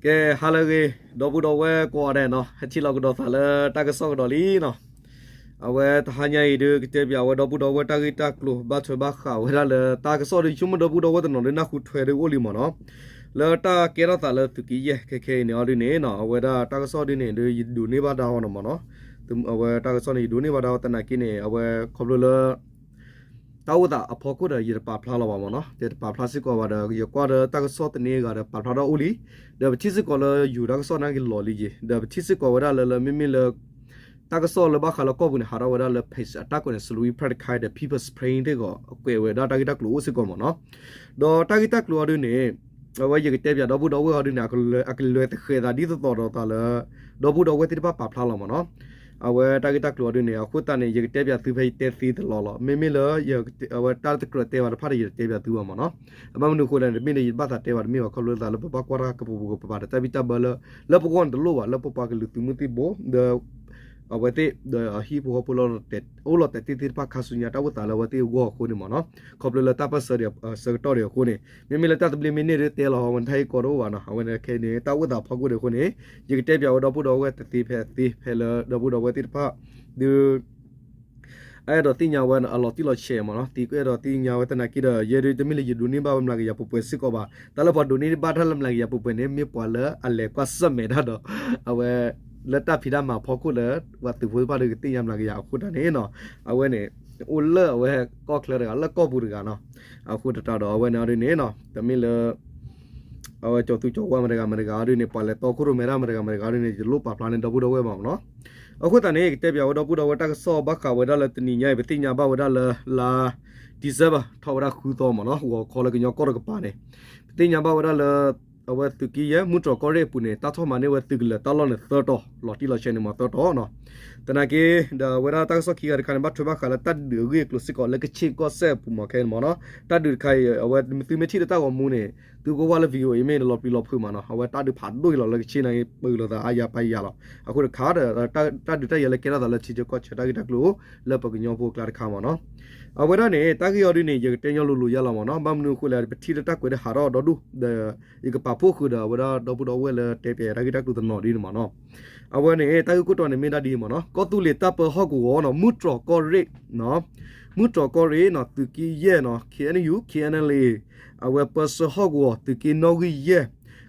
ကဲ ဟါလၢအဂ့ၤ ဒီပုၢ်ဒီဝဲၢ်ကိးဂၤဒဲးနီၤ, ဟဲထံၣ်လိာ်ကဒီးသးလၢတၢ်ကစီၣ်ကဒီးလံနီၤ. အဝဲတဟါညါအံၤဒုး ကတဲပၠးဝဲဒီပုၢ်ဒီဝဲၢ်တၢ်ဂ့ၢ်တၢ်ကျိၤ ဘၣ်ထွဲဘၣ်ဃးဝဲဒၣ်လၢတၢ်ကစီၣ်ဒုး ဆိကမိၣ်ဒီပုၢ်ဒီဝဲၢ်တနီၤဒုး နၢ်ဟူထွဲဒုးအိၣ်လံမ့ၢ်နီၤ. လၢတၢ်ကဲထီၣ်သးလၢသုးက့ယဲၢ်ခဲခဲအံၤန့ၣ်အီၤဒုးန့ၣ်နီၤ, အဝဲဒၣ်တၢ်ကစီၣ်ဒုးန့ၣ်ဒုး ယဒိးန့ၢ်ဘၣ်ဒါအီၤနီၤမ့ၢ်နီၤ. အဝဲတၢ်ကစီၣ်န့ၣ် ယဒိးန့ၢ်ဘၣ်ဒါအီၤသနာ်က့န့ၣ် အဝဲခီဖျိလၢ တၢ်အိၣ်သးအဖီခိၣ်ဒီး ယတပာ်ဖျါလီၤဘၣ်မ့ၢ်နီၤ, ယတပာ်ဖျါစ့ၢ်ကီးဘၣ်ဒီး ယကွၢ်ဒီးတၢ်ကစီၣ်သန့အဂၤဒီး ပာ်ဖျါထီၣ်အိၣ်လံ. ဒီးပထံၣ်စ့ၢ်ကီးလၢယိၤတၢ်ကစီၣ်နာ်က့ၤလီၤလံယံၤ, ဒီးပထံၣ်စ့ၢ်ကီးဝဲဒၣ်လၢ လၢမ့မ့ၢ်လၢ တၢ်ကစီၣ်လၢဘၣ်ဃးလၢကီၢ်ပူၤန့ၣ် ဟးထီၣ်ဝဲဒၣ်လၢ page အတၢ်ကွဲးန့ၣ် စလူအံဖျၢၣ်တခါဒီး People's Spring သ့ၣ်ဂီၤ ကွဲးဝဲဒၣ်တၢ်ဂ့ၢ်တၢ်ကျိၤအိၣ်စ့ၢ်ကီးမ့ၢ်နီၤ. ဒီးတၢ်ဂ့ၢ်တၢ်ကျိၤအီၤဒုးန့ၣ် အဝဲယကတဲပၠးဒီပုၢ်ဒီဝဲၢ်အီၤဒုးန့ၣ် အကလဲၤသဃဲးသးဒ်သိးသိးဒီးသးလၢ ဒီပုၢ်ဒီဝဲၢ်သ့ၣ်တဖၣ်ပာ်ဖျါလီၤမ့ၢ်နီၤ. အဝဲတၢ်ဂ့ၢ်တၢ်ကျိၤအီၤဒုးန့ၣ် အဃိသတးန့ၣ် ယကတဲပၠးသုဖဲယတဲသ့တလီၤလီၤ. မ့မ့ၢ်လၢ အဝဲတၢ်တကြၢးတဲဘၣ်တဖၣ်ဒီး ယတတဲပၠးသုဘၣ်မ့ၢ်နီၤ. အဘၣ်မနုၤအဃိလဲၣ်န့ၣ် တမ့ၢ်ဒီးယဘၣ်သးတဲဘၣ်တမ့ၢ်ဘၣ် ခီဖျိလၢသးလၢပဘၣ်ကွၢ်တၢ်ကပိာ်ကပၤဒီး တၢ်ဘံၣ်တၢ်ဘၢလၢ လၢပဂီၢ်န့ၣ်တလိၣ်ဘၣ် လၢပပှၤကလုာ်သုးမုၢ်သံၣ်ဘိ ဒီး အဝဲသ့ၣ်ဒီးအဟံၣ်ဖိဃီဖိလၢ အိၣ်လီၤတဲာ်သ့ၣ်သ့ၣ်တဖၣ်ခါဆူညါတၢ်အိၣ်သးလၢအဝဲသ့ၣ်အဂီၢ်အဃိန့ၣ်မ့ၢ်နီၤ, ခီဖျိလၢတၢ်ပၢၢ်ဆၢဒီး ဆၢကတီၢ်ဒီးအဃိန့ၣ် မ့မ့ၢ်လၢတၢ်သဘျ့မ့ၢ်န့ၢ်ဒုးတဲလီၤ အဝဲတၢ်ဟ့ၣ်ကီတအိၣ်ဘၣ်နီၤ, အဝဲန့ၣ်ခဲအံၤန့ၣ် တၢ်အိၣ်သးဖီခိၣ်ဒီးအဃိန့ၣ် ယကတဲပၠးဝဲဒီပုၢ်ဒီဝဲၢ်တသ့ဖဲအသ့ဖဲလၢဒီပုၢ်ဒီဝဲၢ်သ့ၣ်တဖၣ် ဒုး အဲၣ်ဒိးသ့ၣ်ညါဝဲအလီၤတံၢ်လီၤဆဲးမ့ၢ်နီၤ, သံကွၢ်အဲၣ်ဒိးသ့ၣ်ညါဝဲသနာ်က့ဒီး ယဲဒုးတမ့ၢ်လၢယဒိးန့ၢ်ဘၣ်ဝဲမျးကယၤပှဲၤပှဲၤစ့ၢ်ကီးဘၣ်, တၢ်လၢပှၤဒိးန့ၢ်ဘၣ်တၢ်လၢမျးကယၤပှဲၤပှဲၤန့ၣ် မ့ၢ်ပှၤလၢအလဲၤကွၢ်ဆၢၣ်မဲာ်တၢ်ဒီး အဝဲ လၢတၢ်ဖံးတၢ်မၤဖီခိၣ်လၢ ပှၤသုးဖိသ့ၣ်တဖၣ်ဒီးကသ့ၣ်ညါမျးကယၤအဃိတၢ်န့ၣ်နီၤ, အဝဲန့ၣ် အိၣ်လၢအဝဲကီၢ်ချၢတဂၤ လၢကီၢ်ပူၤတဂၤနီၤ, အဃိတၢ်ဒီးအဝဲန့ၣ်အီၤဒုးန့ၣ်နီၤ တမ့ၢ်လၢ အဝဲကၠီၤသူကၠီၤဝါမတၤတဂၤမတၤတဂၤအီၤဒုးန့ၣ် ပှၤလဲၤတီခိၣ်ရိၣ်မဲတၢ်မတၤတဂၤမတၤတဂၤအီၤဒုးန့ၣ် ယတလိၣ်ပာ်ဖျါန့ၣ် ဒီပုၢ်ဒီဝဲၢ်ဘၣ်မ့ၢ်နီၤ. အဃိသတးန့ၣ် ယကတဲပၠးဝဲဒီပုၢ်ဒီဝဲၢ်တၢ်ကစီၣ်ဘၣ်ဃးဝဲဒၣ်လၢတနံၤညါအံၤ ပသ့ၣ်ညါဘၣ်ဝဲဒၣ်လၢလါ December ထီၣ်ဝဲဒၣ်ဃုသီမ့ၢ်နီၤ, ဂီၤခီလၢကညီကီၢ်တကပၤန့ၣ် ပသ့ၣ်ညါဘၣ်ဝဲဒၣ်လၢ အဝဲသုးက့ယဲၢ် မူတြီၢ်ကီၢ်ရ့ၣ်အပူၤန့ၣ် တၢ်ထီၣ်မၤန့ၢ်ဝဲသုးကလၢၤတၢ်လီၢ်န့ၣ်သၢတီၤ လီၤတံၢ်လီၤဆဲးန့ၣ်မ့ၢ်သၢတီၤနီၤ. သနာ်က့ ဒီးအဝဲဒၣ်တၢ်ကစီၣ်ခံဂၤတခါန့ၣ် ဘၣ်ထွဲဘၣ်ဃးလၢတၢ်ဒုးအဂ့ၢ်အကျိၤစ့ၢ်ကီးလၢကခ့ၣ်ကီၢ်စဲၣ်အပူၤမ့ၢ်ခဲန့ၣ်မ့ၢ်နီၤ, တၢ်ဒုးတခါအံၤ အဝဲသုမ့ၢ်ထံၣ်လၢတၢ်ဂီၤမူန့ၣ် သုကကွၢ်လၢ VOA မ့ၢ်န့ၣ် လီၤပျံၤလီၤဖုးမ့ၢ်နီၤ, အဝဲတၢ်ဒုးဖးဒိၣ်အံၤလီၤလၢကခ့ၣ်န့ၣ် ပၢၤလိာ်သးအါယၤပာ်ယၤလီၤ. အဃိတခါဒီး တၢ်ဒုးတၢ်ယဲၢ်လၢကဲထီၣ်သးလၢထံဆၢကီၢ်ဆၢတၢ်ဂ့ၢ်တၢ်ကျိၤ လၢပကညီဖိအကျါတခါမ့ၢ်နီၤ. အဝဲဒၣ်န့ၣ် တၢ်ဂ့ၢ်အီၤဒုးန့ၣ် ယကတဲညီလိၤလိၤယါလီၤမ့ၢ်နီၤ, ဘၣ်မနုၤအဃိလဲၣ် ပထံၣ်လၢတၢ်ကွဲးဒၣ်ဟးထီၣ်ဒီဒူၣ် ဒီး ယကပာ်ဖှိၣ်ဃုာ်ဒီးအဝဲဒၣ်ဒီပုၢ်ဒီဝဲၢ်လၢတဲပၠးတၢ်ဂ့ၢ်တၢ်ကျိၤတနီၤဒ်န့ၣ်မ့ၢ်နီၤ. အဝဲန့ၣ် တၢ်ဂ့ၢ်ခိၣ်တီန့ၣ်မ့ၢ်ဒၣ်ဒ်အံၤမ့ၢ်နီၤ, ကီၢ်သူလ့ၤတၢ်ပၢဟီၣ်ကဝီၤနီၤ မူတြီၢ်ကီၢ်ရ့ၣ် မူတြီၢ်ကီၢ်ရ့ၣ်နီၤ သုးက့ယဲၢ်နီၤ KNU KNLA အဝဲပၢဆှၢဟီၣ်ကဝီၤ သုးက့နီၣ်ဂံၢ်ယဲၢ်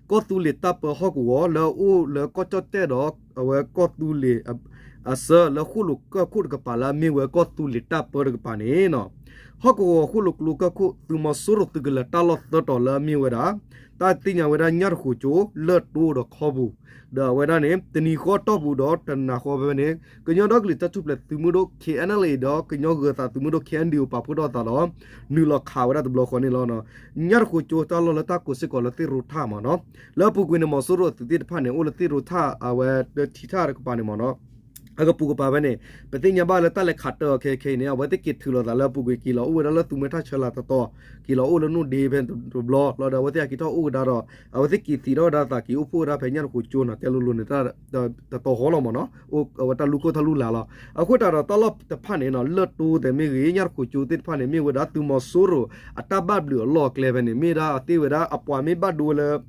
ကီၢ်သူလ့ၤတၢ်ပၢဟီၣ်ကဝီၤ လၢအအိၣ်လၢကီၢ်ကၠီၣ်တဲၣ်ဒီး အဝဲကီၢ်သူလ့ၤ အစၢလၢဃိၣ်လိာ်ကၢၢ်ခိၣ်တကပၤလၢအမ့ၢ်ဝဲကီၢ်သူလ့ၤတၢ်ပၢတကပၤန့ၣ်နီၤ, ဟီၣ်ကဝီၤဃိၣ်လိာ်ကျိကၢၢ်ခိၣ် သုးမီၤစိရိၤသုးကလၢၤတၢ်လီၢ်သၢတီၤလၢအမ့ၢ်ဝဲဒၣ် တၢ်သ့ၣ်ညါဝဲဒၣ်ညၣ်တဃိးကၠိ လၢၢ်တိဒီးခီပူၤ ဒီးအဝဲဒၣ်န့ၣ် တနံၤဃီတီၢ်ပူၤဒီးတနၤဃီဖဲန့ၣ် ကညီဒီကလုာ်တၢ်ထူၣ်ဖျဲးသုးမုၢ်ဒိၣ် KNLA ဒီးကညီဂၢၤသးသုးမုၢ်ဒိၣ် KNDO ပာ်ဖှိၣ်ထီၣ်သးဒီး နုာ်လီၤခးဝဲဒၣ်တဘျီဃီန့ၣ်လီၤ. ညၣ်တဃိးကၠိတၢ်လီၢ်လၢတၢ်ကိးစ့ၢ်ကီးလၢသ့ၣ်ရိထၣ်မ့ၢ်နီၤ, လၢအပူၤကွံာ်န့ၣ် မီၤစိရိၤအသုးသ့ၣ်တဖၣ်န့ၣ် အိၣ်လၢသ့ၣ်ရိထၣ် အဝဲထံထၣ်တကပၤန့ၣ်မ့ၢ်နီၤ အကပူၤကပၤဖဲန့ၣ် ပသ့ၣ်ညါဘၣ်လၢတၢ်လဲၤခးတၢ်အီၤခဲခဲအံၤန့ၣ် အဝဲသ့ၣ်က့ၤထုးလီၤသးလၢအပူၤကွံာ် က့ၤလီၤအိၣ်ဝဲဒၣ်လၢသူမှဲထၣ်ဆၢလာ်တတီၤ က့ၤလီၤအိၣ်လၢနိၣ်ဒ့ဖဲတဘျီ လီၤဒီးအဝဲသ့ၣ်အက့ၤထီၣ်အိၣ်ကဒါဒီး အဝဲသ့ၣ်က့ၤသံးထီၣ်ဝဲဒၣ်သး က့ၤအိၣ်ဖှိၣ်ဝဲဒၣ်ဖဲညၣ်တဃိးကၠိနီၤ တဲလိၤလိၤန့ၣ် တတီၤဃီလီၤမ့ၢ်နီၤ အဝဲတၢ်လူၤခိၣ်တၢ်လူၤလၤလီၤ. အဃိသတးဒီးတၢ်လီၢ်တဖၣ်န့ၣ်နီၤ လၢၢ်တိသဲးမ့ၢ်ဂ့ၤ ညၣ်တဃိးကၠိသ့ၣ်တဖၣ်န့ၣ် မ့ၢ်ဝဲဒၣ်သုးမီၤစိရိၤအတၢ်ဘၣ်ဘျုးအလီၢ်အကျဲဖဲန့ၣ် မ့ၢ်ဒၣ်အသ့ဝဲဒၣ်အပှၤမ့ၢ်ဘၣ်ဒိလၢ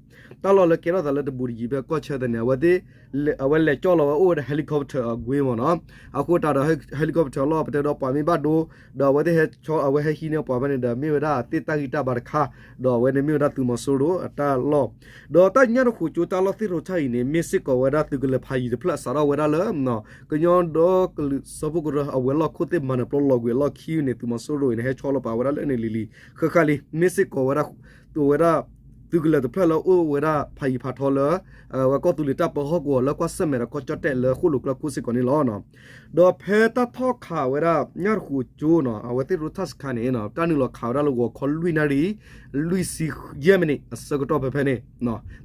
တၢ်လီၢ်လၢကဲထီၣ်သးလၢတဘူးတယံၤဖဲကီၢ်ဆၢသဲးန့ၣ် အဝဲသ့ၣ် အဝဲလဲၤကၠီၣ်လီၤဝဲအိၣ်ဝဲဒၣ် helicopter အကွ့မ့ၢ်နီၤ. အဃိသတးဒီး helicopter အလီၢ်ပတဲဒီးပှၤမ့ၢ်ဘၣ်ဒိ ဒီးအဝဲသ့ၣ်ဟဲဆီ အဝဲဟဲဟံးန့ၢ်ပှၤဖဲန့ၣ်ဒီး မ့ၢ်ဝဲဒၣ်အသ့ၣ်တၢ်ဂံၢ်တၢ်ဘါတခါ ဒီးအဝဲန့ၣ်မ့ၢ်ဝဲဒၣ်သုးမီၤစိရိၤအတၢ်လီၢ် ဒီးတၢ်ညၣ်တဃိးကၠိတၢ်လီၢ်သ့ၣ်ရိထၣ်အံၤန့ၣ် မ့ၢ်စ့ၢ်ကီးဝဲဒၣ်သုးကလၢၤဖးယံၤတဖျၢၣ်စးထီၣ်ဝဲဒၣ်လၢ ကညီဒီကလုာ်စၢဖှိၣ်ကရၢအဝဲၤလီၢ်ခိၣ်သ့ၣ်မၤနၢၤပျီလီၤကွံာ်အလီၢ်ခံန့ၣ် သုးမီၤစိရိၤအံၤန့ၣ် ဟဲဆီလီၤပာ်ဝဲဒၣ်လၢန့ၣ်လံၤလံၤ ဃၣ်ဃၣ်လံ မ့ၢ်စ့ၢ်ကီးဝဲဒၣ် ဝဲဒၣ် သုးကလၢၤတဖျၢၣ်လၢအိၣ်ဝဲဒၣ်ဖးယံၤဖးထီလၢ အဝဲကီၢ်သူလ့ၤတၢ်ပၢဟီၣ်ကဝီၤလၢကွၢ်ဆၢၣ်မဲာ်ဒီးကီၢ်ကၠီၣ်တဲၣ်လၢဃိၣ်လိာ်ကျၢၢ်ခိၣ်စ့ၢ်ကီးန့ၣ်လီၤ. ဒီးဖဲတၢ်ထီၣ်ခးဝဲဒၣ်ညၣ်တဃိးကၠိနီၤ အဝဲသ့ၣ်ရိထၣ်စခါန့ၣ် တၢ်နုာ်လီၤခးဝဲဒၣ်လၢဂီၤခီလွံၢ်နၣ်ရံၣ် လွံၢ်ဆံယဲၢ်မံးနံးအဆၢကတီၢ်ဖဲဖဲန့ၣ်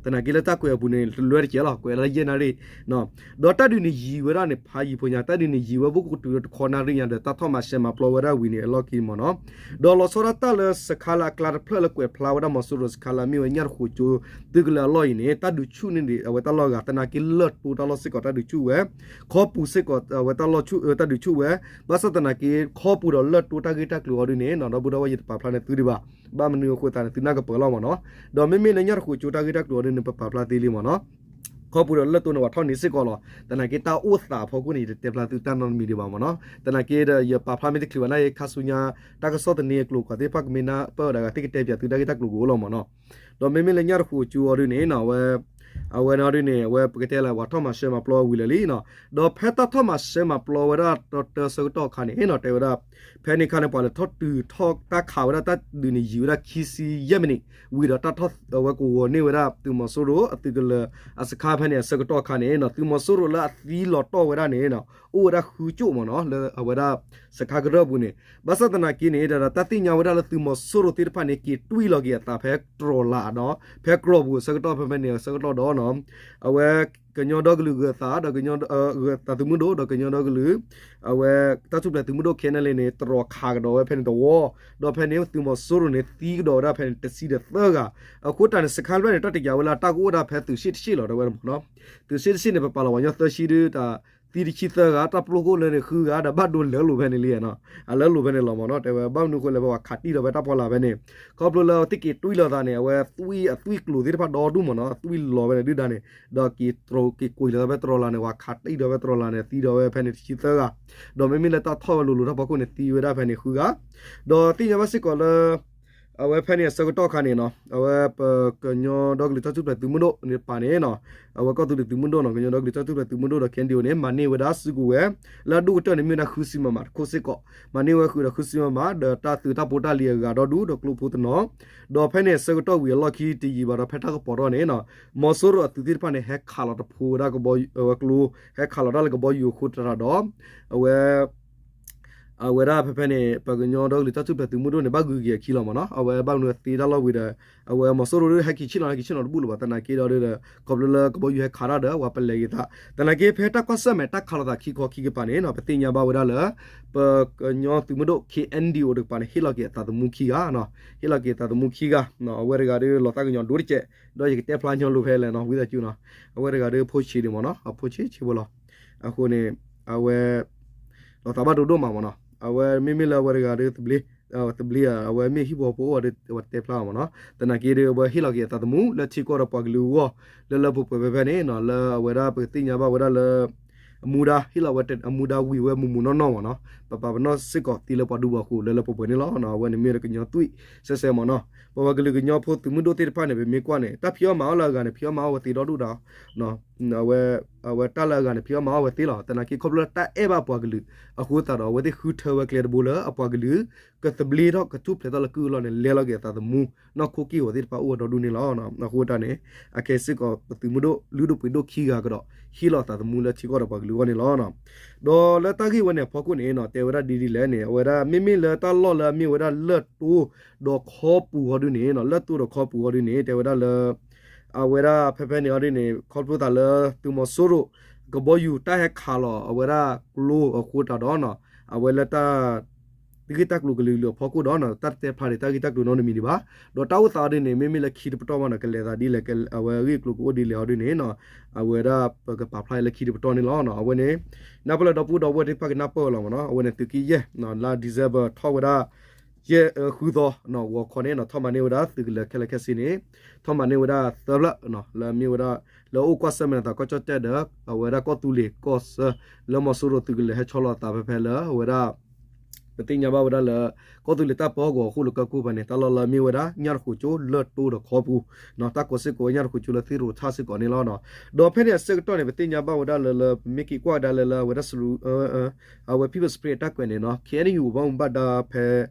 သနာ်က့လၢတၢ်ကွဲးအပူၤန့ၣ် တလွဲတကဲလီၤ ကွဲးလၢယဲၢ်နၣ်ရံၣ် ဒီးတၢ်ဒုးန့ၣ်ယံၤဝဲဒၣ်န့ၣ် ဖးယံၤဖိညါ တၢ်ဒုးန့ၣ်ယံၤဝဲဘူးကတုၤလၢတခီနၣ်ရံၣ်ညါဒီး တၢ်ထီၣ်မၤရှဲမၤပျီဝဲဒၣ်ဝံၤန့ၣ် အလီၢ်ခံမ့ၢ်နီၤ. ဒီးလီၤဆီဒၣ်တၢ်လၢစခါလၢအကျါတဖျၢၣ်လၢကွဲးဖျါဝဲဒၣ်မီၤစိရိၤစခါလၢအမ့ၢ်ဝဲ ညၣ်တဃိးကၠိ သုးကလၢၤအလီၢ်အံၤန့ၣ် တၢ်ဒုးဆူၣ်န့ၢ်ဒံးအဝဲတၢ်လီၢ်အဂၤ သနာ်က့လၢၢ်တိတၢ်လီၢ်စ့ၢ်ကီးတၢ်ဒုးဆူၣ်ဝဲ, ခီပူၤစ့ၢ်ကီးအဝဲတၢ်လီၢ်ဆူၣ် တၢ်ဒုးဆူၣ်ဝဲ, ဘၣ်ဆၣ်သနာ်က့ ခီပူၤဒီးလၢၢ်တိတၢ်ဂ့ၢ်တၢ်ကျိၤအီၤဒ်န့ၣ် ဒီပုၢ်ဒီဝဲၢ်ယတပာ်ဖျါန့ၢ်သုဒံးဘၣ်, ဘၣ်မနုၤအဃိသတးန့ၣ် သုနၢ်ကပၢၤလီၤမ့ၢ်နီၤ, ဒီးမ့မ့ၢ်လၢညၣ်တဃိးကၠိတၢ်ဂ့ၢ်တၢ်ကျိၤအီၤဒ်န့ၣ် ပပာ်ဖျါသ့လံမ့ၢ်နီၤ ခီပူၤဒီးလၢၢ်တိန့ၣ်ပှၤထီၣ်န့ၢ်စ့ၢ်ကီးလီၤ. သနာ်က့တၢ်အိၣ်သးအဖီခိၣ်န့ၣ် ယတတဲဖျါသုတၢ်နီတမံၤဒံးဘၣ်မ့ၢ်နီၤ, သနာ်က့ဒီးယပာ်ဖျါမ့ၢ်တချုးဘၣ်နာ်က့ ခါဆူညါ တၢ်ကစီၣ်သန့အကျိၤ ကွၢ်သ့ၣ်တဖၣ်ကမ့ၢ်နၢ်ပၢၢ်ဝဲဒၣ်ဂၤ သ့ၣ်ကတဲပၠးသုတၢ်ဂ့ၢ်တၢ်ကျိၤကအိၣ်လီၤမ့ၢ်နီၤ, ဒီးမ့မ့ၢ်လၢညၣ်တဃိးကၠိအီၤဒ်န့ၣ် အဝဲ အဝဲန့ၣ်အီၤဒ်န့ၣ် အဝဲပကတဲလၢ ပှၤထီၣ်မၤရှဲမၤပျီဝံၤလၢာ်လံနီၤ, ဒီးဖဲတၢ်ထီၣ်မၤရှဲမၤပျီဝဲဒၣ်တၢတၢဆၢကတီၢ်အခါန့ၣ်နီၤ တဲဝဲဒၣ် ဖဲန့ၣ်အခါန့ၣ် ပှၤလဲၤထီၣ်တုၤထီၣ်တၢ်ခးဝဲဒၣ်တၢ်ဒုးန့ၣ် ယံာ်ဝဲဒၣ်ခံဆံယဲၢ်မံးနံး, ဝံၤဒီးတၢ်ထီၣ်အဝဲကဝီၤန့ၢ်ဝဲဒၣ်သုးမီၤစိရိၤအသုးကလၢၤအစခါဖဲန့ၣ်အဆၢကတီၢ်အခါန့ၣ်နီၤ သုးမီၤစိရိၤလၢအသံလီၤတီၢ်ဝဲဒၣ်န့ၣ်နီၤ အိၣ်ဝဲဒၣ်ဃုကၠိၣ်မ့ၢ်နီၤ လၢအဝဲဒၣ်စခါကရၢၢ်ပူၤန့ၣ်, ဘၣ်ဆၣ်သနာ်က့န့ၣ် ဒီးတၢ်သ့ၣ်ညါဝဲဒၣ်လၢသုးမီၤစိရိၤသ့ၣ်တဖၣ်န့ၣ် က့ၤတွံၢ်လီၤက့ၤအသးဖဲတြီၤလးဒီး ဖဲတြီၤပူၤအဆၢကတီၢ်ဖဲဖဲန့ၣ်အဆၢကတီၢ်ဒီး အဝဲကညီဒီကလုာ်ဂၢၤသး ဒီးကညီဂၢၤသးသုးမုၢ်ဒိၣ် ဒီးကညီဒီကလုာ် အဝဲတၢ်ထူၣ်ဖျဲးသုးမုၢ်ဒိၣ် ခဲနလ့န့ၣ် တြီၤခးကဒီးဝဲဖဲန့ၣ်တဝီ, ဒီးဖဲန့ၣ်သုးမီၤစိရိၤန့ၣ် သံကဒီးဝဲဒၣ်ဖဲန့ၣ်တဆံဒီးသၢဂၤ, အဃိတၢ်န့ၣ် စခါဖဲန့ၣ် တၢ်တယာ်ဝဲလၢတၢ်ကအိၣ်ဒၣ်ဖဲသုးရ့ၣ်တရ့ၣ်လီၤ တဲဝဲမ့ၢ်နီၤ, သုးရ့ၣ်တရ့ၣ်န့ၣ် ပပာ်လီၤပှၤကညီသၢဆံဒုးတၢ် သံတဆံသၢဂၤ တၢ်ပျိခိၣ်လၢန့ၣ်ဃုဂၤ ဒီးဘၣ်ဒိလၢလိာ်ဖဲန့ၣ်လံနီၤ, အလၢလိာ်ဖဲန့ၣ်လီၤမ့ၢ်နီၤ, တဲဝဲဘၣ်မနုၤအဃိလဲၣ် ပှၤခးတံၢ်ဒီးဝဲတၢ်ဖီလာ်ဖဲန့ၣ်, ခီဖျိလၢသ့ၣ်က့ၤတွံၢ်လီၤသးန့ၣ် အဝဲသွံၣ်အသွံၣ်ကျိၤသ့ၣ်တဖၣ်ဒီဒူၣ်မ့ၢ်နီၤ သွံၣ်လီၤဝဲန့ၣ်ဒုၣ်ဒါန့ၣ်, ဒီးက့ၤတြီၤက့ၤကွံာ်လီၤဝဲဖဲတြီၤလးန့ၣ် ပှၤခးတံၢ်ဒီးဝဲတြီၤလးန့ၣ် သံဒီးဝဲဖဲန့ၣ်တဆံသၢဂၤ, ဒီးမ့မ့ၢ်လၢတၢ်ထီၣ်ဝဲလိၤလိၤတၢ်ဖီခိၣ်န့ၣ် သံဝဲဒၣ်ဖဲန့ၣ်ဃုဂၤ, ဒီးသ့ၣ်ညါဘၣ်စ့ၢ်ကီးလၢ အဝဲဖဲန့ၣ်အဆၢကတီၢ်ခါန့ၣ်နီၤ အဝဲပကညီဒီကလုာ်တၢ်ထူၣ်ဖျဲးသုးမုၢ်ဒိၣ်န့ၣ်တပၤန့ၣ်နီၤ, အဝဲကီၢ်သူလ့ၤသုးမုၢ်ဒိၣ်နီၤ ကညီဒီကလုာ်တၢ်ထူၣ်ဖျဲးသုးမုၢ်ဒိၣ်ဒီး ခဲဒံၣ်အိၣ်န့ၣ် မၤန့ၢ်ဝဲဒၣ်စုကဝဲၤ လၢအဒိၣ်ကတၢၢ်န့ၣ် မ့ၢ်ဝဲဒၣ်ဃုဆံမမတခိၣ်စ့ၢ်ကီး, မၤန့ၢ်ဝဲဃုာ်ဒီးဃုဆံမမ ဒီးတၢ်သုးတၢ်ဖိတၢ်လံၤအဂၤဒီဒူၣ်ဒီးကျိဖိတနီၤ, ဒီးဖဲန့ၣ်အဆၢကတီၢ်ဝံၤအလီၢ်ခံတယံာ်ဘၣ်ဒီး ဖဲတၢ်ကပီၤထီၣ်န့ၣ်နီၤ မီၤစိရိၤအသုးသ့ၣ်တဖၣ်န့ၣ် ဟဲခးလီၤတဖိဝဲဒၣ်ကဘီဝဲကျိ, ဟဲခးလီၤတၢ်လၢကဘီယူၤအဃိသတးဒီး အဝဲ အဝဲဒၣ်ဖဲဖဲန့ၣ် ပကညီဒီကလုာ်တၢ်ထူၣ်ဖျဲးသုးမုၢ်ဒိၣ်န့ၣ် ဘၣ်ဂုၤက့ၤအခံလီၤမ့ၢ်နီၤ, အဝဲဘၣ်မနုၤသ့တၢ်လီၢ်ဝံၤဒီး အဝဲမီၤစိရိၤဒုးဟဲက့ၤဆ့ၣ်နီၤ ဟဲက့ၤဆ့ၣ်နီၤတဘူၣ်လၢၤဘၣ် သနာ်က့ဒီးဒီး ခီဖျိလၢကဘီယူၤဟဲခးတၢ်ဒီး ပှၤပလဲၤဂ့ၤသး သနာ်က့ဖဲတၢ်ကွၢ်ဆၢၣ်မဲာ်တၢ်ခးလိာ်သးခံခီခံကပၤန့ၣ်နီၤ ပသ့ၣ်ညါဘၣ်ဝဲဒၣ်လၢ ပကညီသုးမုၢ်ဒိၣ် ခဲအံၣ်ဒံၣ်အိၣ်တကပၤန့ၣ် ဟ့ၣ်လီၤက့ၤအသးသမူခံဂၤ, ဟ့ၣ်လီၤက့ၤအသးသမူခံဂၤ, အဝဲတဂၤဒုးလီၤသးကညီၤဒိၣ်တကဲး, ဒီးယကတဲဖျါညီလိၤဖဲလဲၣ်နီၤ ဝံသးစူၤနီၤ, အဝဲတဂၤဒုးဖိဆံးဒံးမ့ၢ်နီၤ အဖိဆံးဆံးဖိလီၤ အဃိန့ၣ် အဝဲ လီၤသးဘၣ်ဒိဒိၣ်မးမ့ၢ်နီၤ, အဝဲမ့မ့ၢ်လၢအဝဲတဂၤဒုးသဘျ့, သဘျ့ဧါ အဝဲမ့ၢ်ဟံၣ်ဖိဃီဖိအိၣ်ဒီး အဝဲတဲဖျါမ့ၢ်နီၤ, သနာ်က့ဒီး အဝဲဟ့ၣ်လီၤက့ၤအသးသမူလၢထံကီၢ်ဒီးပှၤကလုာ်အဂီၢ် လၢလၢပှဲၤပှဲၤဖဲဖဲန့ၣ်နီၤ လၢအဝဲဒၣ်ပကသ့ၣ်ညါဘၣ်ဝဲဒၣ်လၢ အမူဒါ ဟ့ၣ်လီၤဝဲအမူဒါဝံၤဝဲမုာ်မုာ်နီၢ်နီၢ်မ့ၢ်နီၤ, ပပာ်ပနီၣ်စ့ၢ်ကီးသ့လၢပှၤဒူပှၤဃိၤလၢလၢပှဲၤပှဲၤန့ၣ်လီၤ. အဝဲန့ၣ်မ့ၢ်ဒီးကညီသွံၣ်စဲစဲမ့ၢ်နီၤ, ပပှၤကလုာ်ကညီဖိသုးမုၢ်ဒိၣ်သ့ၣ်တဖၣ်န့ၣ် ပမ့ၢ်ကွၢ်န့ၣ် တၢ်ဖံးအီၣ်မၤအီၣ်လၢအဂၤန့ၣ် ဖံးအီၣ်မၤအီၣ်ဝဲသ့ဒီဒူၣ်ဒီး အဝဲတၢ်လၢအဂၤန့ၣ် ဖံးအီၣ်မၤအီၣ်ဝဲသ့လီၤ. သနာ်က့ခီဖျိလၢတၢ်အဲၣ်ဘၣ်ပှၤကလုာ်အဃိသတးဒီး အဝဲသ့ၣ်ဃုထၢဝဲကျဲတဘိလၢအပှၤကလုာ် ကသဘျ့ထီၣ်ကထူၣ်ဖျဲးထီၣ်လၢကုၢ်အလီၢ်န့ၣ် လဲၤလီၤက့ၤအသးသမူ နီၢ်ခိက့ၢ်ဂီၤသ့ၣ်တဖၣ်အိၣ်ဝဲဒီဒူၣ်န့ၣ်လီၤ. အဃိတၢ်န့ၣ် အခဲစ့ၢ်ကီးပသုးမုၢ်ဒိၣ်လုၢ်ဒိၣ်ပှ့ၤဒိၣ်ခံဂၤကဒီး ဟ့ၣ်လီၤသးသမူလၢထံကီၢ်ဒီးပှၤကလုာ်အဂီၢ်န့ၣ်လီၤ. ဒီးလၢတၢ်ဂ့ၢ်ဝဲန့ၣ်အဖီခိၣ်န့ၣ်နီၤ တဲဝဲဒၣ်ဒ်ဒ်လဲၣ်န့ၣ် အဝဲဒၣ်မ့မ့ၢ်လၢတၢ်လီၢ်လၢအမ့ၢ်ဝဲဒၣ်လၢၢ်တိဒီးခီပူၤအီၤဒုန့ၣ်နီၤ လၢၢ်တိဒီးခီပူၤအီၤဒုန့ၣ် တဲဝဲဒၣ်လၢ အဝဲဒၣ်ဖဲဖဲန့ၣ်အီၤဒုန့ၣ် ခီဖျိသးလၢသုးမီၤစိရိၤ ကဘီယူၤတၢ်ဟဲခးလီၤအဝဲဒၣ်ကျိအဃိတၢ်ဒီးနီၤ အဝဲလၢတၢ် တၢ်ဂ့ၢ်တၢ်ကျိၤကလုာ်ကလုာ်အဖီခိၣ်ဒီးနီၤ တၢ်တတဲဖျါဒံးတၢ်ဂ့ၢ်တၢ်ကျိၤနီတမံၤဒံးဘၣ်. ဒီးတၢ်အိၣ်သးအီၤဒုန့ၣ် မ့မ့ၢ်လၢခံတပတီၢ်မးနီၤ ကလဲၤသးဒ်လဲၣ် အဝဲအဂ့ၢ်အကျိၤကအိၣ်ဒ်လဲၣ်အီၤဒုန့ၣ်နီၤ အဝဲဒၣ်ပကပာ်ဖျါလၢခံတပတီၢ်န့ၣ်လီၤ. အဝဲန့ၣ် နၢ်ပၢၢ်လၢဒီပုၢ်ဒီဝဲၢ်သ့ၣ်တဖၣ်ကနၢ်ပၢၢ်လီၤမးနီၤ အဝဲန့ၣ်သုးက့ယဲၢ် လါ December ထီၣ်ဝဲဒၣ် ယဲၢ် ဃုသီ ဂီၤခီန့ၣ်နီၤ ထီၣ်မၤန့ၢ်ဝဲဒၣ်သုးကလၢၤခဲလၢာ်ခဲဆ့န့ၣ် ထီၣ်မၤန့ၢ်ဝဲဒၣ်သၢဖျၢၣ် လၢအမ့ၢ်ဝဲဒၣ် လၢအိၣ်ကွၢ်ဆၢၣ်မဲာ်နသးကီၢ်ကၠီၣ်တဲၣ်ဒီး အဝဲဒၣ်ကီၢ်သူလ့ၤကီၢ်ဆၢ လၢမီၤစိရိၤသုးကလၢၤဟဲဆီလီၤအသးဖဲဖဲလၢအဝဲဒၣ် ပသ့ၣ်ညါဘၣ်ဝဲဒၣ်လၢ ကီၢ်သူလ့ၤတၢ်ပၢဟီၣ်ကဝီၤအဃိလၢကီၢ်ခိၣ်ဖဲန့ၣ် တၢ်လီၢ်လၢအမ့ၢ်ဝဲဒၣ် ညၣ်တဃိးကၠိလၢၢ်တိဒီးခီပူၤ တၢ်ကိးစ့ၢ်ကီးဝဲညၣ်တဃိးကၠိလၢသ့ၣ်ရိၤထၣ်စ့ၢ်ကီးန့ၣ်လီၤ. ဒီးဖဲန့ၣ်အဆၢကတီၢ်န့ၣ် ပသ့ၣ်ညါဘၣ်ဝဲဒၣ်လၢလၢ ပမ့ၢ်က့ၤကွၢ်ဝဲဒၣ်လၢလၢအဝဲဒၣ် အဝဲ People's Spring အတၢ်ကွဲးန့ၣ်နီၤ KNU ဘၣ်မူဘၣ်ဒါဖဲ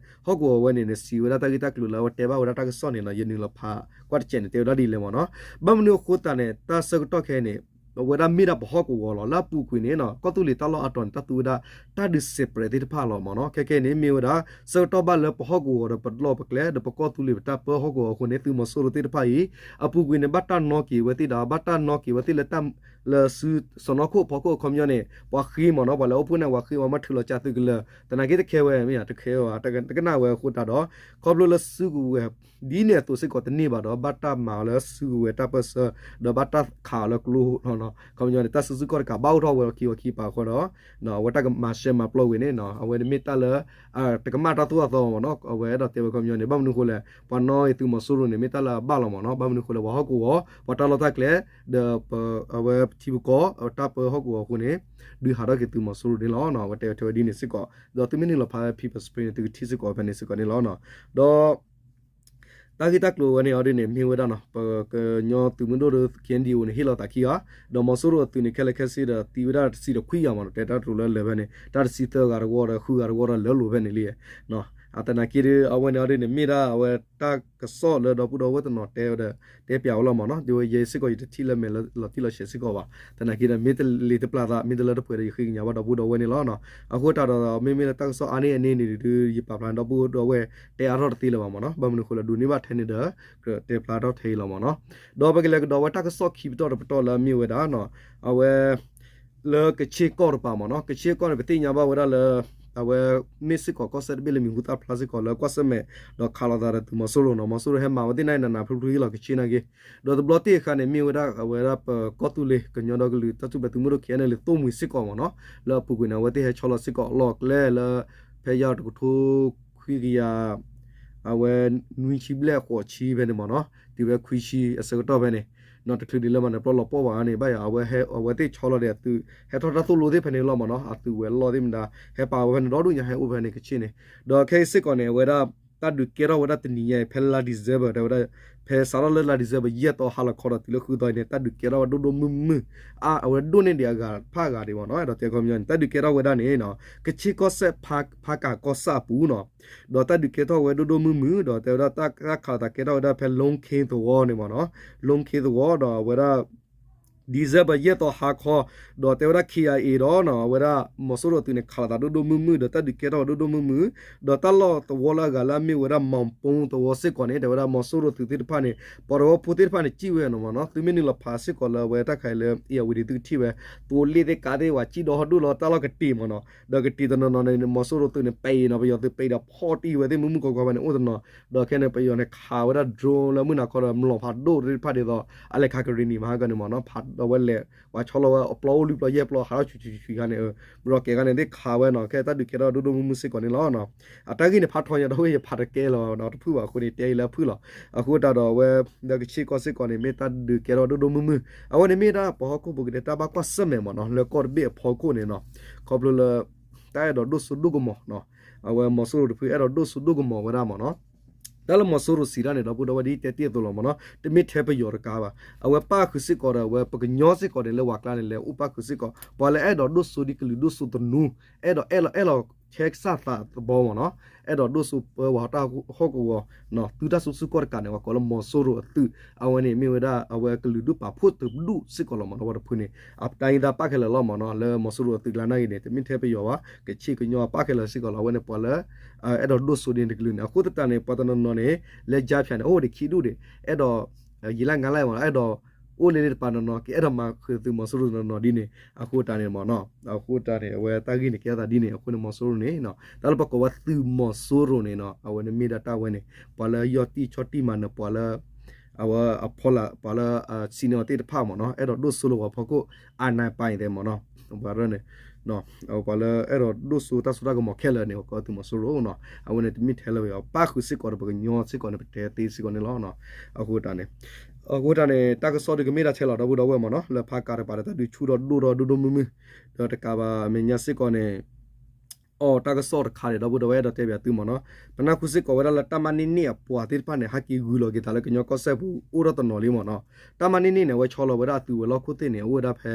ဟီၣ်ကဝီၤဝဲန့ၣ်န့ၣ် စံးဝဲဒၣ်တၢ်ဂ့ၢ်တၢ်ကျိၤလၢအဝဲတဲဘၣ်ဝဲဒၣ်တၢ်ကစီၣ်န့ၣ်နီၤ ယနုာ်လီၤဖးကွၢ်တစဲးန့ၣ် တဲဝဲဒၣ်ဒ်လဲၣ်မးနီၤ. ဘၣ်မနုၤအဃိသတးန့ၣ် တၢ်ဆၢကတီၢ်ခဲအံၤန့ၣ် အဝဲဒၣ်မ့ၢ်ဒၣ်ပဟီၣ်ကဝီၤလီၤ. လၢအပူၤကွံာ်န့ၣ်နီၤ ကီၢ်သူလ့ၤတၢ်လီၢ်အါတီၤန့ၣ် တၢ်သူဝဲဒၣ် တၢ်ဒုးစဲးပြဲးသ့ၣ်တဖၣ်လီၤမးနီၤ. ခဲခဲအံၤန့ၣ် မ့ၢ်ဝဲဒၣ် ဆၢကတီၢ်ဘၣ်လၢပဟီၣ်ကဝီၤဒီးပလီၢ်ပကျဲ ဒီးပကီၢ်သူလ့ၤပတၢ်ပၢဟီၣ်ကဝီၤအဃိန့ၣ် သုးမီၤစိရိၤသ့ၣ်တဖၣ်အံၤ အပူၤကွံာ်န့ၣ် ဘၣ်တၢ်နီၣ်က့ၤဝဲသ့ၣ်ဒီး ဘၣ်တၢ်နီၣ်က့ၤဝဲသ့ၣ်လၢတၢ် လၢစုစီၢ်နီၤခိၣ်ဖီခိၣ်အခီပညီန့ၣ် ပှၤဃ့မ့ၢ်နီၤ, ပှၤလဲၤအိၣ်ဖှိၣ်န့ၣ် ပှၤဃ့ဝဲမ့ၢ်ထုးလီၤကၢ်သုးကလၢၤ, သနာ်က့တခဲဝဲမ့ၢ်ဧါ, တခဲဝဲ တကနၣ်ဝဲအဃိသတးဒီး ခီဖျိလၢစုကဝဲၤ ဒ်န့ၣ်အသိးစ့ၢ်ကီးတန့ၢ်ဘၣ်ဒီး ဘၣ်တၢ်မၤအီၤလၢစုကဝဲၤတၢ်ပၢၢ်ဆၢ ဒီးဘၣ်တၢ်ခးအီၤလၢကျိလီၤ. ခီပညီန့ၣ် တၢ်စုဆူၣ်ခီၣ်တကးဘၣ်အိၣ်ထီၣ်ဝဲလီၤခံဝီခံပၤအဃိဒီး အဝဲတၢ်ကမၤရှဲမၤပျီဝဲန့ၣ်နီၤ, အဝဲန့ၣ်မ့ၢ်တၢ်လၢ တကမၣ်တၢ်သိၣ်တၢ်သီမ့ၢ်နီၤ, အဝဲအဲၣ်ဒိးတဲဝဲခီပညီန့ၣ် ဘၣ်မနုၤအဃိလဲၣ်, ပှၤနီၣ်ဂံၢ်သုးမီၤစိရိၤန့ၣ် မ့ၢ်တၢ်လၢအဘၣ်လီၤမ့ၢ်နီၤ, ဘၣ်မနုၤအဃိလဲၣ် ပှၤဟီၣ်ကဝီၤ ပှၤတၢ်လီၢ်တၢ်ကျဲ ဒီး အဝဲထံပကီၢ် တၢ်ပၢဟီၣ်ကဝီၤအဃိန့ၣ် ဒုးဟးထီၣ်က့ၤသုးမီၤစိရိၤန့ၣ်လီၤ. အဝဲတဲဝဲထဲဝဲဒ်န့ၣ်စ့ၢ်ကီး, ဒီးသုမ့ၢ်နုာ်လီၤဖး People's Spring န့ၣ် သုကထံၣ်စ့ၢ်ကီးဖဲန့ၣ်စ့ၢ်ကီးန့ၣ်လီၤ. ဒီး တၢ်ဂ့ၢ်တၢ်ကျိၤဝဲန့ၣ်အီၤဒ်န့ၣ် မ့ၢ်ဝဲဒၣ်နီၤ, ပကညီသုးမုၢ်ဒိၣ်ဒီး K N D O န့ၣ် ဟ့ၣ်လီၤသးခံဂၤ, ဒီးမီၤစိရိၤအသုးန့ၣ် ခဲလၢာ်ခဲဆ့ဒီးသံဝဲဒၣ်တဆံဒီးခွံဂၤမ့ၢ်နီၤ, တဲတၢ်တရူးလၢလၢာ်ဖဲန့ၣ် တၢ်တဆံသၢဂၤတဝီဒီး ဃုဂၤတဝီဒီးလၢလိၤဖဲန့ၣ်လံ. အသနာ်က့ဒီး အဝဲန့ၣ်အီၤဒ်န့ၣ် မ့ၢ်ဒၣ်အဝဲတၢ်ကစီၣ်လၢဒီပုၢ်ဒီဝဲၢ်တနီၤတဲဝဲဒီး တဲပျးဝဲလီၤမ့ၢ်နီၤ, ဒ်ဝဲယဲစ့ၢ်ကီးယတထံၣ်လၢမဲာ်လီၤတံၢ်လီၤဆဲးစ့ၢ်ကီးဘၣ်, သနာ်က့ဒီး မ့ၢ်တလ့ၤတပျၢ်သး မ့ၢ်တလၢတပှဲၤဒီး ယဃ့ကညးဘၣ်ဒီပုၢ်ဒီဝဲၢ်န့ၣ်လီၤ. အဃိသတးဒီး မ့မ့ၢ်လၢတၢ်ကစီၣ်အါန့ၢ်အန့ၣ်န့ၣ်ဒီး ယပာ်ဖျါန့ၣ် ဒီပုၢ်ဒီဝဲၢ်တဲအါထီၣ်တသ့လၢၤဘၣ်မ့ၢ်နီၤ, ဘၣ်မနုၤအဃိလဲၣ် ဒိးန့ၢ်ဘၣ်ထဲန့ၣ်ဒီး တဲဖျါထီၣ်ထဲအံၤလီၤမ့ၢ်နီၤ. ဒီးပကလဲၤကဒီးဝဲတၢ်ကစီၣ်ခံပတီၢ်တပတီၢ်လၢအမ့ၢ်ဝဲဒၣ် အဝဲ လၢကခ့ၣ်ကီၢ်တပၤမ့ၢ်နီၤ, ကခ့ၣ်ကီၢ်န့ၣ် ပသ့ၣ်ညါဘၣ်ဝဲဒၣ်လၢ အဝဲမ့ၢ်စ့ၢ်ကီးကီၢ်စဲၣ်တဘ့ၣ်လၢမံၤဟူသၣ်ဖျါစ့ၢ်ကီးလၢကွၢ်ဆၢၣ်မဲာ် ဒီးခးလိာ်သးဒီးသုးမီၤစိရိၤနီၤ, မီၤစိရိၤဟဲမၤဝဲသ့ၣ်နၤအံၤနးနးဖျိဖျိလီၤကခ့ၣ်နာ်က့, ဒီးတဘျီတ့ၢ်အခါန့ၣ် မ့ၢ်ဝဲဒၣ်အဝဲဒၣ်ပကီၢ်သူလ့ၤကညီဒီကလုာ်တၢ်ထူၣ်ဖျဲးသုးမုၢ်ဒိၣ် K N L A သိၣ်မှံၤစ့ၢ်ကီးမ့ၢ်နီၤ, လၢအပူၤကွံာ်န့ၣ် အဝဲသ့ၣ်ဟဲဆီလီၤစ့ၢ်ကီးအလီၢ်အကျဲလၢ ဖဲယါတကထိခွံကယၤ အဝဲနွံဆံဘျဲၣ်ဃိးဆံဖဲန့ၣ်မ့ၢ်နီၤ, တုၤဝဲခွံဆံအဆၢကတီၢ်ဖဲန့ၣ်, နီၢ်တချုးဒံးလၢမၤနၢၤပျီလီၤပှီၢ်ဘၣ်န့ၣ် ဘၣ်ယၤ အဝဲသ့ၣ်ဆီလီၤဒီးအသုး ဟဲထီၣ်တၢ်သိၣ်လိသ့ၣ်ဖဲန့ၣ်လီၤမ့ၢ်နီၤ, အသုးဝဲၤလီၢ်သ့ၣ်မတၤ ဟဲပာ်ဝဲဖဲန့ၣ်ဒီဒူၣ်ညါ ဟဲအိၣ်ဖဲန့ၣ်ကခ့ၣ်န့ၣ်, ဒီးခဲအံၤစ့ၢ်ကီးန့ၣ် အဝဲဒၣ် တၢ်ဒုးကဲထီၣ်ဝဲဒၣ်တနံၤညါအံၤ ဖဲလါ December တဲဝဲဒၣ် ဖဲစးထီၣ်လၢလါ December ယဲၢ်သီဟါလီၤခီဒီးတုၤလၢဃုသီအံၤန့ၣ် တၢ်ဒုးကဲထီၣ်ဝဲဒိၣ်ဒိၣ်မုၢ်မုၢ်, အဝဲဒိၣ်န့ၢ်ဒံးအဂၤတဖၣ်အဂၤဒံးမ့ၢ်နီၤ, ဒီးတဲခီပညီန့ၣ် တၢ်ဒုးကဲထီၣ်ဝဲဒၣ်န့ၣ် ကခ့ၣ်ကီၢ်စဲၣ်ဖးကၤကီၢ်ဆၣ်အပူၤနီၤ, ဒီးတၢ်ဒုးကဲထီၣ်ဝဲဒိၣ်ဒိၣ်မုၢ်မုၢ် ဒီးတဲဝဲဒၣ်တၢ်ခးလိာ်သးကဲထီၣ်ဝဲဒၣ်ဖဲ Long Keng သဝီန့ၣ်မ့ၢ်နီၤ, Long Keng သဝီဒီးအဝဲဒၣ် December ယဲၢ်သီဟါခီ, ဒီးတဲဝဲဒၣ် K I A ဒီးနီၤ အဝဲဒၣ်မီၤစိရိၤအသုးန့ၣ် ခးလိာ်သးဒိၣ်ဒိၣ်မုၢ်မုၢ် ဒီးတၢ်ဒုးကဲထီၣ်ဝဲဒိၣ်ဒိၣ်မုၢ်မုၢ်, ဒီးတၢ်လီၢ်သဝီလၢအဂၤလၢအမ့ၢ်ဝဲဒၣ် မီၤပူၤသဝီစ့ၢ်ကီးန့ၣ် တဲဝဲဒၣ်မီၤစိရိၤသုးသ့ၣ်တဖၣ်န့ၣ် ပှၤသဝီဖိသ့ၣ်တဖၣ်န့ၣ် စံၣ်ဝဲနီၤမ့ၢ်နီၤ, သုမ့ၢ်နုာ်လီၤဖးစ့ၢ်ကီးလၢအဝဲတၢ်ခးအံၤလၢ အ့ၣ်ယၣ်ဝံၤဒံး သုကထံၣ်ဝဲ သိလ့ၣ်သ့ၣ်ကးသ့ၣ်ဝဲ စံၣ်ဒီဟီၣ်ဒိၣ်လီၤတၢ်လီၢ်ကတ့ၢ်မ့ၢ်နီၤ, ဒီးကတ့ၢ်တနီၤနီၤန့ၣ် မီၤစိရိၤသုးန့ၣ် ပံးနီၤ ပယီၤသုးပံးဒီးဖီၣ်တံၢ်ဝဲသ့ၣ်မုၢ်မုၢ်ကီၢ်ကီၢ်ဖဲန့ၣ်အိၣ်တနီၤ, ဒီးခဲန့ၣ် ပယီၤန့ၣ်ခးဝဲဒၣ် drone လၢမုၢ်နၤခီဒီး မျိာ်ဖးဒိၣ်သ့ၣ်တဖၣ်ဒ်သိး အလဲၤခးကရံၣ်နံၣ်မဟါကန့ၣ်မ့ၢ်နီၤ, ဖးဒီးဝဲလဲၤ ပှၤဆီလီၤဝဲအပျီအိၣ်လွံၢ်ပျီယဲၢ်ပျီ ဟးထီၣ်ဆူၣ်ဆူၣ်ဆူၣ်ဆူၣ်ခါန့ၣ်, ဘျီကဲခါန့ၣ် သ့ၣ်ခးဝဲနီၤ, ခဲတၢ်ဒုးကဲထီၣ်ဒိၣ်ဒိၣ်မုၢ်မုၢ်စ့ၢ်ကီးန့ၣ်လီၤ. အတၢ်ဂ့ၢ်န့ၣ် ဖးထီညါဒီးဝဲ ယဖးတကဲလၢၤဒီးတဖုၣ်ဘၣ်အဃိန့ၣ် တဲအံၤလၢအဖုၣ်လီၤ. အဃိသတးဒီးအဝဲ လၢကခ့ၣ်ကီၢ်စ့ၢ်ကီးန့ၣ် မ့ၢ်တၢ်ဒုးကဲထီၣ်ဒိၣ်ဒိၣ်မုၢ်မုၢ်, အဝဲန့ၣ်မ့ၢ်ဒၣ်ပှၤဟီၣ်ခိၣ်ဖိကတဲတၢ်ဘၣ်ကွၢ်ဆၢၣ်မဲာ်မ့ၢ်နီၤ, လၢကီၢ်တဘ့ၣ်အဖီခိၣ်န့ၣ်နီၤ, ခီဖျိလၢ တၢ်အဲၣ်ဒိးဒိၣ်စိဒိၣ်ကမီၤနီၤ, အဝဲမီၤစိရိၤတဖုအဲၣ်ဒိးဒိၣ်စိဒိၣ်ကမီၤဝဲဒၣ်မ့ၢ်နီၤ, တၢ်လၢမီၤစိရိၤစံးတၢ်န့ၣ် ဒီပုၢ်ဒီဝဲၢ်ဒ်တဲတ့ၢ်အသိးလီၤမ့ၢ်နီၤ, တမ့ၢ်ထဲပယီၤတကးဘၣ်, အဝဲပၣ်ဃုာ်စ့ၢ်ကီးဒီး အဝဲပကညီစ့ၢ်ကီးန့ၣ် လၢဝၤကျါန့ၣ် လဲၤအိၣ်ပၣ်ဃုာ်စ့ၢ်ကီး ပှၤလၢအဲၣ်ဒိးဒိၣ်စိဒ်ကလုာ်ဒိၣ်စိသနူ, အဲၣ်ဒိးအဲၣ်လီၤဆဲကစၢ်သးသဘီမ့ၢ်နီၤ, အဲၣ်ဒိးဒိၣ်စိပၢဝဲတၢ်ဟီၣ်ကဝီၤ သုတၢ်စုဆူၣ်ကီၢ်တကးန့ၣ် ပှၤကိးလၢမီၤစိရိၤအသုး, အဝဲန့ၣ်မ့ၢ်ဝဲဒၣ် အဝဲကလုာ်ဒူၣ်ပာ်ဖှိၣ်တဒူၣ်စ့ၢ်ကီးလီၤမ့ၢ်နီၤ, ဝဲတဖုန့ၣ် အတၢ်အံၤသးပၣ်ခဲလၢာ်လီၤမ့ၢ်နီၤ, လၢမီၤစိရိၤအသုးကျါနာ်ဂ့ၤန့ၣ် တမ့ၢ်ထဲပယီၤဘၣ်, ကခ့ၣ်ကညီပၣ်ခဲလၢာ်စ့ၢ်ကီးလီၤ, အဝဲန့ၣ်ပှၤလၢ အဲၣ်ဒိးဒိၣ်စိဒ်န့ၣ်တကလုာ်န့ၣ်, အဃိသတးန့ၣ် ပှၤတနီၤနီၤန့ၣ် လၢကၠါဖၠးန့ၣ် အိၣ်ဝဲဒၣ်ခံဒူၣ်ဒံး, အဲၣ်ဒိး ယံာ်လၢငါလၢမ့ၢ်နီၤ, အဲၣ်ဒိး အိၣ်လၢလၢတပၤနီၤနီၤ ကအဲၣ်ဒိးမၤဃုာ်သုးမီၤစိရိၤနီၤနီၤဒ်န့ၣ်, အဃိတၢ်န့ၣ်မ့ၢ်နီၤ, အဃိတၢ်န့ၣ် အဝဲတၢ်ဂ့ၢ်န့ၣ် ကဲထီၣ်သးဒ်န့ၣ်, အဃိန့ၣ်မီၤစိရိၤန့ၣ်နီၤ, တၢ်လၢပကိးဝဲသုးမီၤစိရိၤန့ၣ်နီၤ, အဝဲန့ၣ်မ့ၢ်ဒၣ်တၢ်ဝဲန့ၣ် ပှၤလၢယီၢ်တံၢ်ဆီၣ်တံၢ်မၤနၢၤပှၤလၢ အဝဲအဖီလာ် ပှၤလၢ senior သ့ၣ်တဖၣ်မ့ၢ်နီၤ, အဲၣ်ဒိးဒိၣ်စိလၢပှၤဖီခိၣ် အနၢ်ပၢၢ်အံၤသ့ၣ်မ့ၢ်နီၤ, ပှၤန့ၣ် ပှၤလၢအဲၣ်ဒိးဒိၣ်စိတၢ်စိတၢ်ကမီၤခဲလၢာ်န့ၣ် ပကိးသုးမီၤစိရိၤနီၤ, အဝဲန့ၣ်တမ့ၢ်ထဲလၢပယီၤ ပၣ်ဃုာ်စ့ၢ်ကီးဒီးပကညီစ့ၢ်ကီးန့ၣ် ပတဲသ့စ့ၢ်ကီးန့ၣ်လီၤ. အဃိတၢ်န့ၣ် အဃိတၢ်န့ၣ် တၢ်ကစီၣ်ဒုးကမ့ၢ်ဒၣ်ထဲလီၤ ဒီပုၢ်ဒီဝဲၢ်မ့ၢ်နီၤ, လၢဖးကၤတပၤဒီးတၢ်ဒုးဆူၣ်ထီၣ်ဒိၣ်ထီၣ်ဒိၣ်ဒိၣ်မုၢ်မုၢ်, ဒီးတကးဘၣ်အမဲာ်ညါစ့ၢ်ကီးန့ၣ် အီၣ်တၢ်ကစီၣ်တခါန့ၣ် ဒီပုၢ်ဒီဝဲၢ်အဲၣ်ဒိးတဲပၠးသုမ့ၢ်နီၤ, ပနၢ်ဟူစ့ၢ်ကီးဝဲဒၣ်လၢတၢ်မၤန့ၢ်န့ၢ်အပှၤသ့ၣ်တဖၣ်န့ၣ် ဟဲက့ၤဂုာ်လီၤက့ၤသးလၢကညီကီၢ်စဲၣ်ပူၤအိၣ်ထီၣ်တနီၤလံမ့ၢ်နီၤ, တၢ်မၤန့ၢ်န့ၢ်န့ၣ် အဝဲဆီလီၤဝဲဒၣ်အသုးဝဲၤလီၢ်ခိၣ်သ့ၣ်န့ၣ် အိၣ်ဝဲဒၣ်ဖဲ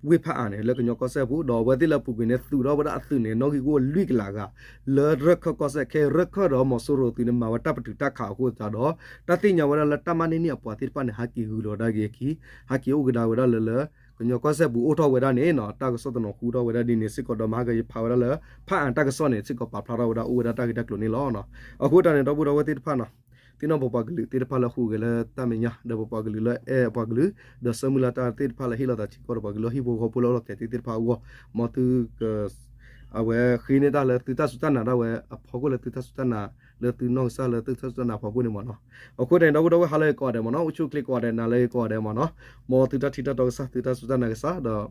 ဝ့ၢ်ဖးအါန့ၣ် လၢကညီကီၢ်စဲၣ်ပူၤ, ဒီးအဝဲသ့ၣ်လၢအပူၤကွံာ်န့ၣ် သုးထီၣ်ဝဲဒၣ်အသုးန့ၣ် နီၣ်ဂံၢ်ကအိၣ်လွံၢ်ကလးဂၤ လၢရၢၢ်ခၢၣ်ကီၢ်စဲၣ်, ခဲအံၤရၢၢ်ခၢၣ်ဒီးမီၤစိရိၤအသုးန့ၣ် မၤဝဲတၢ်ပတုာ်တၢ်ခးအဃိသတးဒီး တၢ်သ့ၣ်ညါဝဲဒၣ်လၢတၢ်မၤန့ၢ်န့ၢ်အပှၤသ့ၣ်တဖၣ်န့ၣ် ဟဲက့ၤဂုာ်လီၤဒၣ်က့ၤအခံ, ဟဲက့ၤအိၣ်ကဒါဝဲဒၣ်လၢလၢ ကညီကီၢ်စဲၣ်ပူၤအိၣ်ထီၣ်ဝဲဒၣ်န့ၣ်နီၤ, တၢ်ကစီၣ်တနီၤဃုထီၣ်ဝဲဒၣ်ဒ်န့ၣ်စ့ၢ်ကီးဒီး မဟါကယဖးဝဲဒၣ်လၢ ဖးအါတၢ်ကစီၣ်န့ၣ် စ့ၢ်ကီးပာ်ဖျါထီၣ်ဝဲဒၣ်အိၣ်ဝဲဒၣ်တၢ်ဂ့ၢ်တၢ်ကျိၤန့ၣ်လီၤ. အဃိတၢ်န့ၣ် ဒီပုၢ်ဒီဝဲၢ်သ့ၣ်တဖၣ်နီၤ, သ့ၣ်နီၣ်ပပှၤကလုာ်သ့ၣ်တဖၣ်လၢဟူးဂဲၤလၢတၢ်မဲာ်ညါ ဒီးပပှၤကလုာ်လၢအဲၣ်ပှၤကလုာ် ဒီးဆၢမုၢ်လၢ်တၢ်သ့ၣ်တဖၣ်လၢဟ့ၣ်လီၤသးထံကီၢ်ဒီးပှၤကလုာ်လၢဟံၣ်ဖိဃီဖိလၢအလီၤတဲာ်သ့ၣ်တဖၣ်အဂီၢ် မ်သုက အဝဲဃ့န့ၢ်တၢ်လၢသုတၢ်စူၢ်တၢ်နာ်ဒၣ်ဝဲအဖီခိၣ်လၢသုတၢ်စူၢ်တၢ်နာ် လၢသုနီၢ်ကစၢ်လၢသုတၢ်စူၢ်တၢ်နာ်အဖီခိၣ်န့ၣ်မ့ၢ်နီၤ. အဃိတၢ်န့ၣ် ဒီပုၢ်ဒီဝဲၢ်ဟါလၢအဂ့ၤကိးဂၤဒဲးမ့ၢ်နီၤ အိၣ်ဆူၣ်အိၣ်ချ့ကိးဂၤဒဲး နၤလၢအဂ့ၤကိးဂၤဒဲးမ့ၢ်နီၤ. မ်သုတၢ်ထံၣ်တၢ်တီကစၢ် သုတၢ်စူၢ်တၢ်နာ်ကစၢ်ဒီး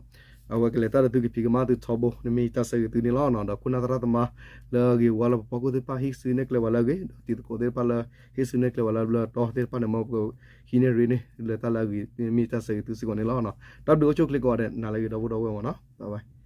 အဝဲကလဲၤတၢ်ဒီးသုကဖံးကမၤသုထီဘိန့ၣ်မ့ၢ်ယတၢ်ဆၢဂ့ၤသုန့ၣ်လီၤ. ဒီးခိၣ်နၢ်သရၣ်သမါလၢအဂ့ၤဝါလၢပဖီခိၣ်သ့ၣ်တဖၣ်ဟ့ၣ်စုနဲၣ်ကျဲဝဲလၢအဂ့ၤ ဒီးတံၤသကိးသ့ၣ်တဖၣ်လၢဟ့ၣ်စုနဲၣ်ကျဲဝဲလၢအဘျၢအတီသ့ၣ်တဖၣ်န့ၣ် မ်ပကဟံးန့ၢ်ရ့န့ၢ်လၢတၢ်လၢအဂ့ၤန့ၣ်မ့ၢ်ယတၢ်ဆၢဂ့ၤသုစ့ၢ်ကီးန့ၣ်လီၤ. တၢ်ဘျုးအိၣ်ဆူၣ်အိၣ်ချ့ကိးဂၤဒဲး နၤလၢအဂ့ၤဒီပုၢ်ဒီဝဲၢ်မ့ၢ်နီၤ bye bye.